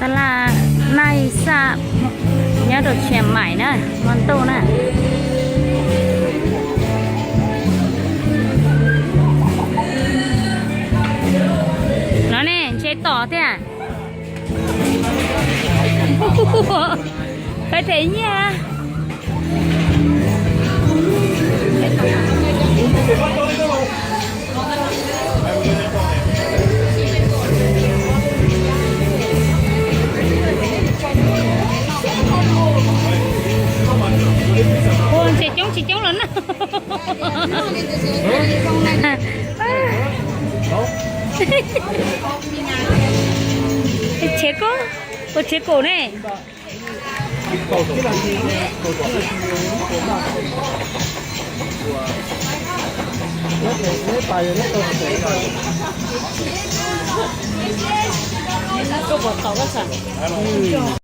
Taj laj Naij Xaj nyob rau Tshiab Maim na, hmo ntuj na. No ne, ntshe tom thiab. Peb them nyiaj. Ua ntses coob tsis coob los na. Tsheb kub, ua tsheb kub ne. Koj puas tau koj txham?